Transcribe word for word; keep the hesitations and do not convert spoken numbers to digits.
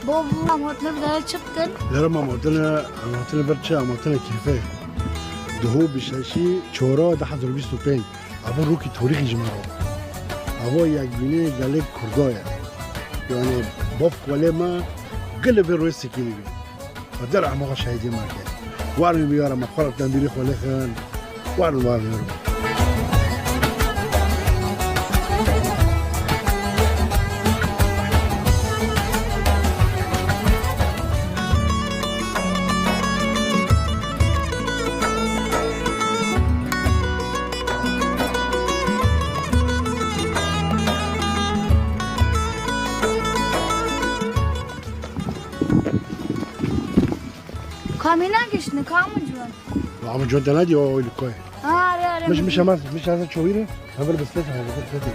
Bo, bo, em hatine bi dere çi bikin? Lera em hatine, em hatine ber çi, em hatine kêfê. Duhû bîst û şeşî çora du hezar û bîst û pênc. Ev rokî tarîxî ji me re. Ev yekbûnê gelê Kurda ye. Yani, bav welê me gelê vê royê sekînî bî. Xwedê rehma xwe şehîdê me ke. Warin biyara me, xwe re tembîrê xwe lêxin. Warin, warin, warin. Kamîna giştine, kamî ciwan. Ama ciwan te nediye o ilkoy. Ha, are, are. Miş, miş ama, miş ama çoğire. Hemen bisiklet, hemen bisiklet.